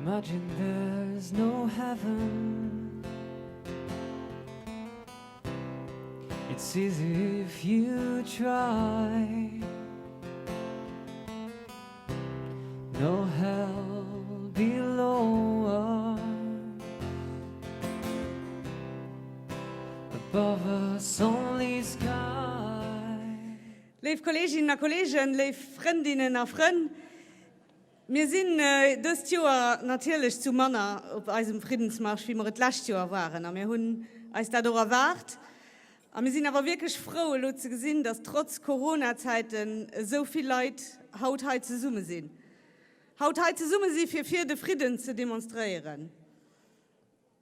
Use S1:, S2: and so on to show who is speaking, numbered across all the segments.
S1: Imagine there's no heaven It's easy if you try No hell below us Above us only sky.
S2: Léif Kolleeginnen a Kolleegen, léif Frëndinnen a Frënn, mir sinn dëst Joer natierlech zu manner op eisem Friddensmarsch, wéi mer et d'lescht Joer waren, a mir hunn eis dat och erwaart. A mir sinn awer wierklech frou, elo ze gesinn, dass trotz Coronazäiten esou vill Leit haut hei zesumme sinn. Haut hei zesumme si fir fir de Fridden ze demonstréieren.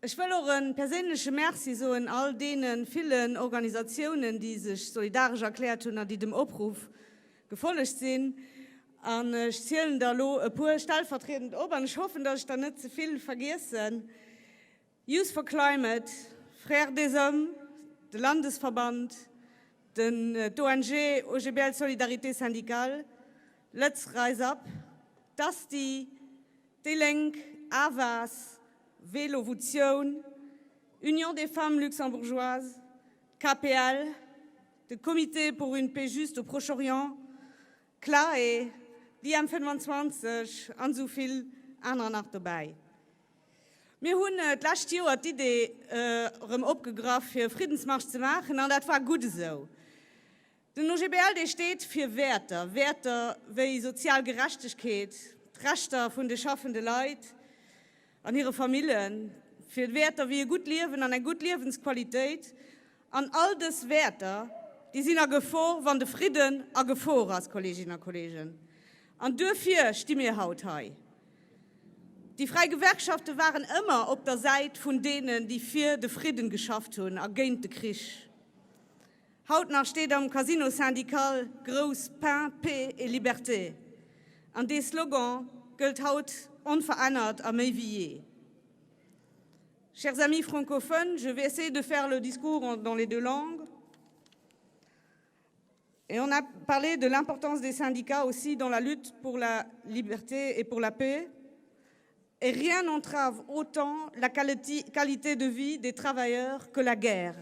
S2: Ech wëll och e perséinleche Merci soen all deene villen Organisatiounen, déi sech solidaresch erkläert hunn an déi dem Opruff gefollegt sinn. An ech zielen der elo e puer stellvertriedend op an ech hoffen, dass ech der net ze vill vergiessen. Youth for Climate, Frères des Hommes, de Landesverband, den d'ONG OGBL Solidarité Syndicale, Lëtz Rise Up, d'ASTI, déi Lénk, AVAS, Vélovutioun, Union des Femmes Luxembourgeoises, d'KPL, de Comité pour une paix juste au Proche-Orient, CLAE, d'IM 25 an esou vill anerer nach dobäi. Mir hunn d'lescht Joer d'Idee erëm opgegraff, fir e Friddensmarsch ze maachen, an dat war gutt esou. Den OGBL, dee steet fir Wäerter, Wäerter wéi sozial Gerechtegkeet, d'Rechter vun de schaffende Leit an hire Famillen, fir Wäerter wéi e gutt Liewen an eng gutt Liewensqualitéit. An all dës Wäerter, déi sinn a Gefor, wann de Fridden a Gefor ass, Kolleeginnen a Kolleegen. An duerfir sti mir haut hei. Déi fräi Gewerkschafte waren ëmmer op der Säit vun deenen, déi fir de Fridden geschafft hunn a géint de Krich. Haut nach steet am Casino Syndical grouss Pain, Paix et Liberté. An dee Slogan gëllt haut onverännert a méi wéi jee. Chers amis francophones, je vais essayer de faire le discours dans les deux langues. Et on a parlé de l'importance des syndicats aussi dans la lutte pour la liberté et pour la paix. Et rien n'entrave autant la qualité de vie des travailleurs que la guerre.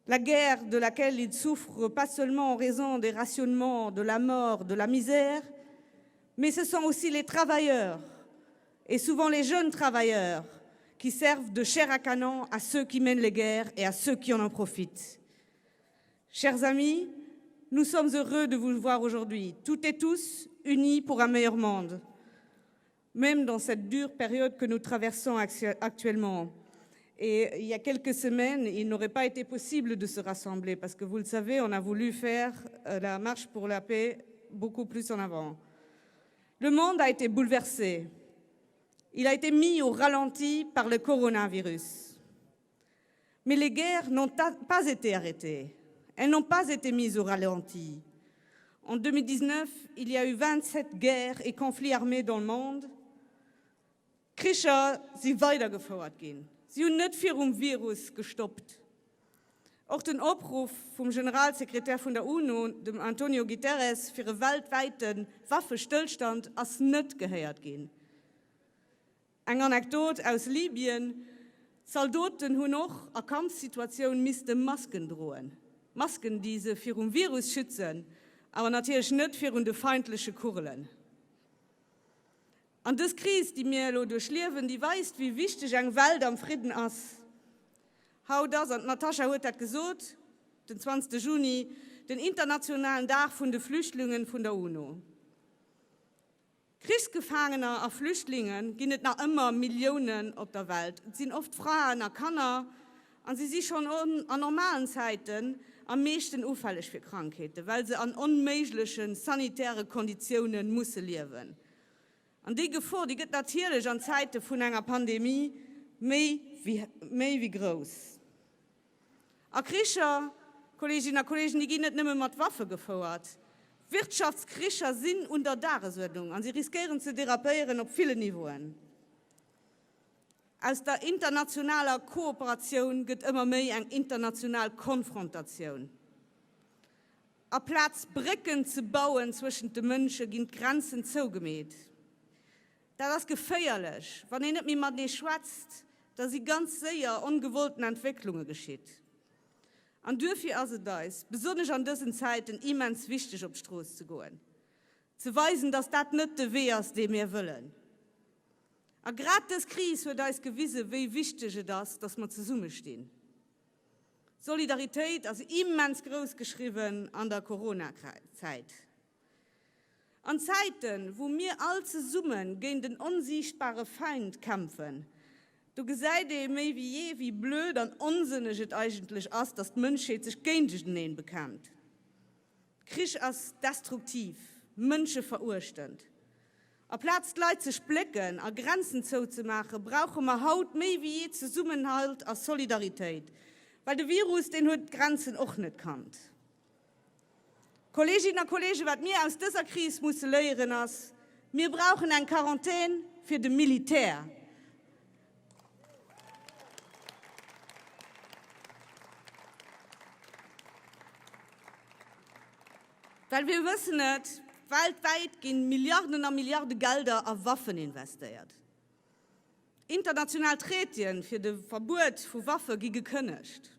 S2: La guerre de laquelle ils souffrent pas seulement en raison des rationnements, de la mort, de la misère, mais ce sont aussi les travailleurs, et souvent les jeunes travailleurs, qui servent de chair à canon à ceux qui mènent les guerres et à ceux qui en en profitent. Chers amis, nous sommes heureux de vous voir aujourd'hui, toutes et tous unis pour un meilleur monde, même dans cette dure période que nous traversons actuellement. Et il y a quelques semaines, il n'aurait pas été possible de se rassembler parce que vous le savez, on a voulu faire euh, la marche pour la paix beaucoup plus en avant. Le monde a été bouleversé. Il a été mis au ralenti par le coronavirus. Mais les guerres n'ont pas été arrêtées. Elles n'ont pas été mises au ralenti. En 2019, il y a eu 27 guerres et conflits armés dans le monde. Kricher si weidergefouert ginn. Si hunn net virum Virus gestoppt. Och den Opruff vum Generalsekretär vun der UNO, dem Antonio Guterres, fir e weltwäite Waffestëllstand ass net gehéiert ginn. Eng Anekdot aus Libyen, Zaldoten hunn och a Kampfsituatioun misste Masken droen. Masken, déi se virum Virus schützen, awer natierlech net virun de feindleche Kugelen. An dës Kris, déi mir elo duerchliewen, déi weist, wéi wichteg eng Welt am Fridden ass. Haut ass, an d'Natasha huet dat gesot, den 20. Juni, den internationalen Dag vun de Flüchtlingen vun der UNO. Krichsgefaangener a Flüchtlinge ginn et nach ëmmer Milliounen op der Welt. Et sinn oft Fraen a Kanner a si si schonn an normalen Zäiten am meeschten ufälleg fir Krankheeten, well se an onméigleche sanitäre Konditioune musse liewen. An déi Gefor, déi gëtt natierlech an Zäite vun enger Pandemie méi wéi grouss. A Kricher, Kolleeginnen a Kolleegen, déi ginn net nëmme mat Waffe gefouert. Wirtschaftskricher sinn un der Dagesuerdnung a si riskéieren ze derapéieren op villen Niveauen. Aus der internationaler Kooperatioun gëtt ëmmer méi eng international Konfrontatioun. Aplaz Brécken ze bauen zwëschent de Mënsche ginn d'Grenzen zougemeet. Dat ass geféierlech. Wann een net méi matenee schwätzt, da si ganz séier ongewollten Entwécklunge geschitt. An duerfir ass et eis, besonnesch an dësen Zäiten, immens wichteg op d'Strooss ze goen, ze weisen, dass dat net de Wee ass, dee mir wëllen. A grad dës Kris huet eis gewisen, wéi wichteg et ass, dass mer zesummestinn. Solidaritéit ass immens grouss geschriwwen an der Corona-Zäit. An Zäiten, wou mir all zesumme géint en onsiichtbare Feind kämpfen, do gesäit ee méi wéi jee, wéi blöd an onsënneg et eigentlech ass, datt d'Mënschheet sech géintegeneen bekämpt. Krich ass destruktiv, mënscheveruechtend. Aplaz d'Leit ze splécken a Grenzen zouzemaachen, brauche mer haut méi wéi jee Zesummenhalt a Solidaritéit. Well de Virus, deen huet d'Grenzen och net kannt. Kolleeginnen a Kolleegen, wat mir aus dëser Kris musse léieren ass, Mir brauchen eng Quarantän fir de Militär. Well mir wëssen et, weltwäit ginn Milliarden a Milliarde Gelder a Waffen investéiert. International Traitien fir de Verbuet vu Waffe gi gekënnegt.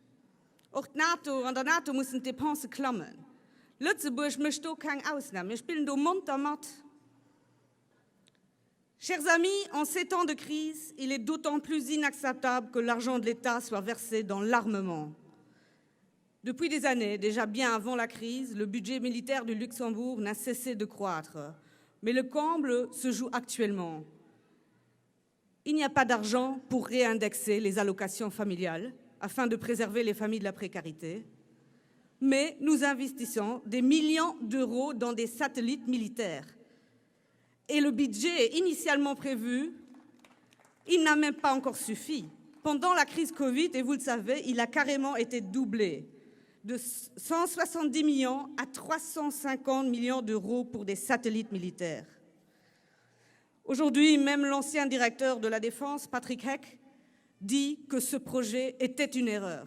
S2: Och d'NATO, an der NATO mussen d'Depensë klammen. Lëtzebuerg mécht do keng Ausnam, mir spillen do monter mat. Chers amis, en ces temps de crise, il est d'autant plus inacceptable que l'argent de l'État soit versé dans l'armement. Depuis des années, déjà bien avant la crise, le budget militaire du Luxembourg n'a cessé de croître. Mais le comble se joue actuellement. Il n'y a pas d'argent pour réindexer les allocations familiales afin de préserver les familles de la précarité. Mais nous investissons des millions d'euros dans des satellites militaires. Et le budget initialement prévu, il n'a même pas encore suffi. Pendant la crise Covid, et vous le savez, il a carrément été doublé de 170 millions à 350 millions d'euros pour des satellites militaires. Aujourd'hui, même l'ancien directeur de la Défense, Patrick Heck, dit que ce projet était une erreur.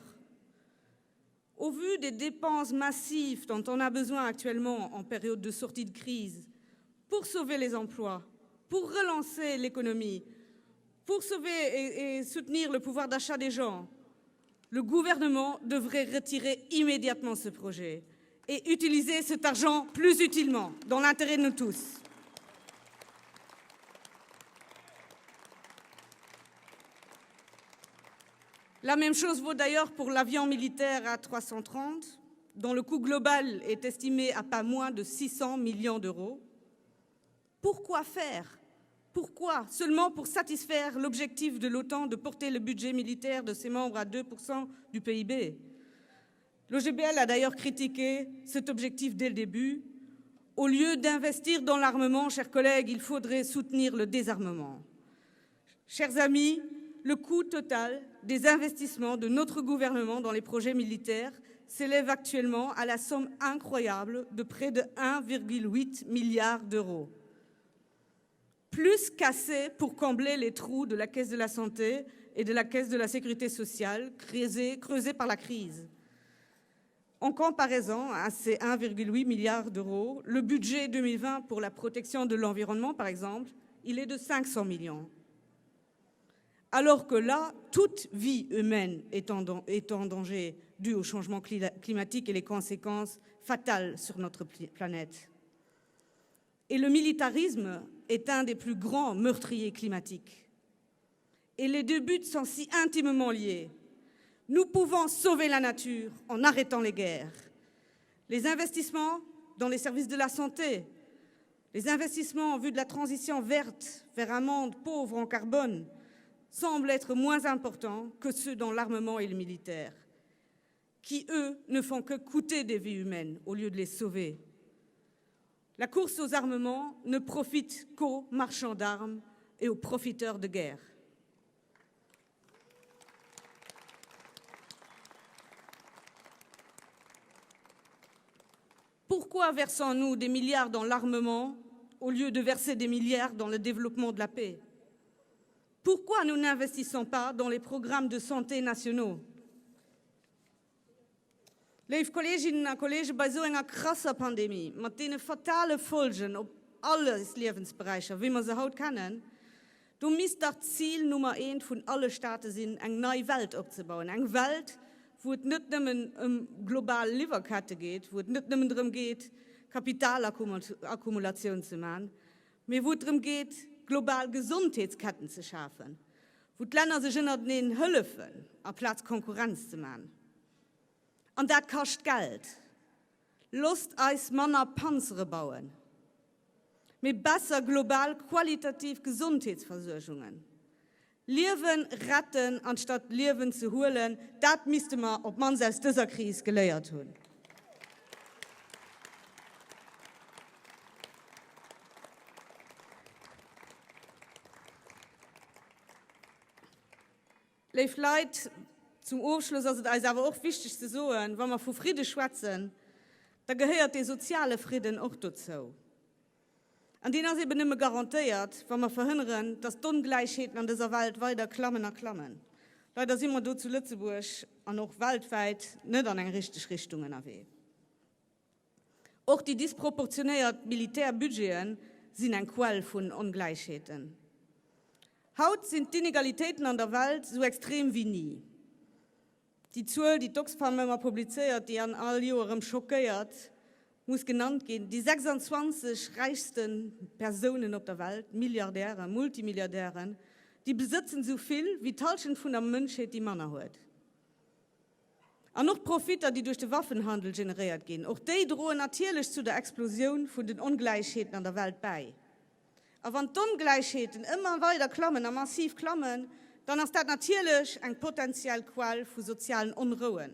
S2: Au vu des dépenses massives dont on a besoin actuellement en période de sortie de crise, pour sauver les emplois, pour relancer l'économie, pour sauver et, et soutenir le pouvoir d'achat des gens, le gouvernement devrait retirer immédiatement ce projet et utiliser cet argent plus utilement dans l'intérêt de nous tous. La même chose vaut d'ailleurs pour l'avion militaire A330, dont le coût global est estimé à pas moins de 600 millions d'euros. Pourquoi faire Pourquoi Seulement pour satisfaire l'objectif de l'OTAN de porter le budget militaire de ses membres à 2% du PIB. L'OGBL a d'ailleurs critiqué cet objectif dès le début. Au lieu d'investir dans l'armement, chers collègues, il faudrait soutenir le désarmement. Chers amis, le coût total des investissements de notre gouvernement dans les projets militaires s'élève actuellement à la somme incroyable de près de 1,8 milliard d'euros. Plus qu'assez pour combler les trous de la caisse de la santé et de la caisse de la sécurité sociale creusés, creusés par la crise. En comparaison à ces 1,8 milliard d'euros, le budget 2020 pour la protection de l'environnement, par exemple, il est de 500 millions. Alors que là, toute vie humaine est en, est en danger due au changement climatique et les conséquences fatales sur notre planète. Et le militarisme est un des plus grands meurtriers climatiques. Et les deux buts sont si intimement liés. Nous pouvons sauver la nature en arrêtant les guerres. Les investissements dans les services de la santé, les investissements en vue de la transition verte vers un monde pauvre en carbone semblent être moins importants que ceux dans l'armement et le militaire, qui, eux, ne font que coûter des vies humaines au lieu de les sauver. La course aux armements ne profite qu'aux marchands d'armes et aux profiteurs de guerre. Pourquoi versons-nous des milliards dans l'armement au lieu de verser des milliards dans le développement de la paix Pourquoi nous n'investissons pas dans les programmes de santé nationaux Léif Kolleeginnen a Kolleegen, bei esou enger krasser Pandemie, mat deene fatale Folgen op all eis Liewensberäicher, wéi mer se haut kennen, Do misst dach d'Zil Nummer eent vun alle Staate sinn, eng nei Welt opzebauen, eng Welt, wou et net nëmmen ëm global Liwwerkette geet, wou et net nëmmen drëm geet, Kapitalakkumulatioun ze man, mee wou et drëm geet, global Gesondheetsketten ze schafen, wou d'Länner sech ënnerteneen hëllefen, amplaz Konkurrenz ze man. An dat kascht Geld. Losst eis manner Panzere bauen, mee besser global qualitativ Gesondheetsversuergungen. Liewen retten anstatt Liewen ze huelen, dat misste mer op d'mannst aus dëser Kris geléiert hunn. Léif Leit, zum Ofschloss ass et eis awer och wichteg ze soen, wa mer vu Fridde schwätzen, da gehéiert dee soziale Fridden och dozou. An deen ass eben nëmme garantéiert, wa mer verhënneren, dass d'Ongläichheeten an dëser Welt weider klammen a klammen. Leider si mer do zu Lëtzebuerg an och weltwäit net an eng richteg Richtung ënnerwee. Och déi disproportionéiert Militärbudgete sinn eng Quell vun Ongläichheeten. Haut sinn d'Inegalitéiten an der Welt esou extrem wéi ni. Déi Zuel, déi d'Oxfam ëmmer publizéiert, déi an all Joer erëm schockéiert, muss genannt ginn, Déi 26 räichste Persounen op der Welt, Milliardären, Multimilliardären, déi besëtzen esou vill wéi d'Hallschent vun der Mënschheet, déi manner huet. An och d'Profitter, déi duerch de Waffenhandel generéiert ginn, och déi droen natierlech zu der Explosioun vun den Ongläichheeten an der Welt bäi. A wann d'Ongläichheeten ëmmer weider klammen a massiv klammen, dann ass dat natierlech eng potenziell Quell vu sozialen Onrouen.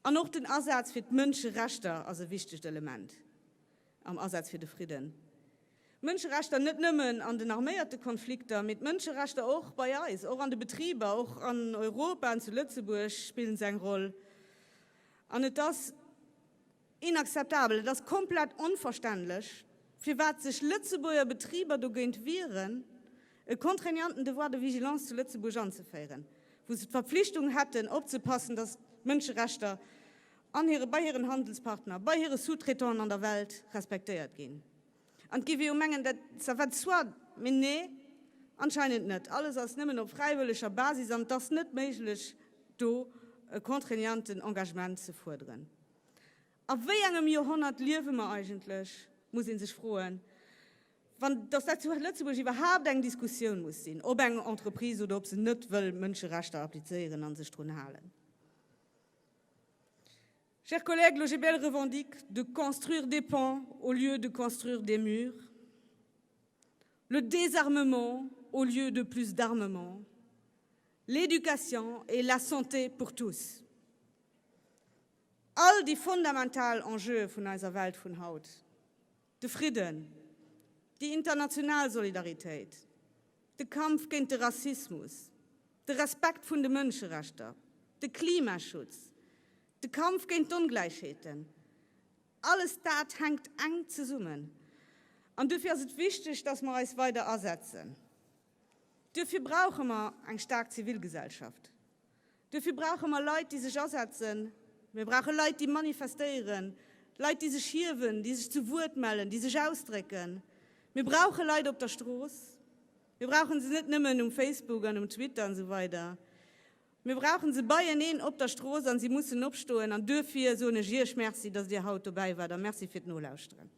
S2: An och den Asaz fir d'Mënscherechter ass e wichtegt Element am Asaz fir de Fridden. D'Mënscherechter net nëmmen an den arméierte Konflikter, mee d'Mënscherechter och bei eis, och an de Betriber, och an Europa an zu Lëtzebuerg spillen se eng Roll. An et ass inakzeptabel, et ass komplett onverständlech, firwat sech Lëtzebuerger Betriber dogéint wieren, e contraignanten Devoir de vigilance zu Lëtzebuerg anzeféieren, wou se d'Verpflichtung hätten, opzepassen, datt d'Mënscherechter an hire, bei hiren Handelspartner, bei hire Sous-traitanten an der Welt respektéiert ginn. An et géif ee jo mengen, dat ça va de soi, mee nee, anscheinend net. Alles ass nëmmen op fräiwëlleger Basis an et ass net méiglech, do e contraignanten Engagement ze fuerderen. A wéi engem Joerhonnert liewe mer eigentlech, muss ee sech froen, wann dass dat zu Lëtzebuerg iwwerhaapt eng Diskussioun muss sinn, ob eng Entreprise oder ob se net wëll Mënscherechter applizéieren a sech drun halen. Chers collègues, l'OGBL revendique de construire des ponts au lieu de construire des murs, le désarmement au lieu de plus d'armement, l'éducation et la santé pour tous. All déi fundamental Enjeue vun eiser Welt vun haut, de Fridden, déi international Solidaritéit, de Kampf géint de Rassismus, de Respekt vun de Mënscherechter, de Klimaschutz, de Kampf géint d'Ongläichheeten, alles dat hänkt enk zesummen. An duerfir ass et wichteg, dass mer eis weider asetzen. Duerfir brauche mer eng staark Zivilgesellschaft. Duerfir brauche mer Leit, déi sech asetzen. Mir brauche Leit, déi manifestéieren, Leit, déi sech hiewen, déi sech zu Wuert mellen, déi sech ausdrécken. Mir brauche Leit op der Strooss. Mir brauche se net nëmmen um Facebook an um Twitter an esou weider. Mir brauche se beieneen op der Strooss an si mussen opstoen. An duerfir soen ech Iech Merci, dass Dir haut dobäi waart a Merci fir d'Nolauschteren.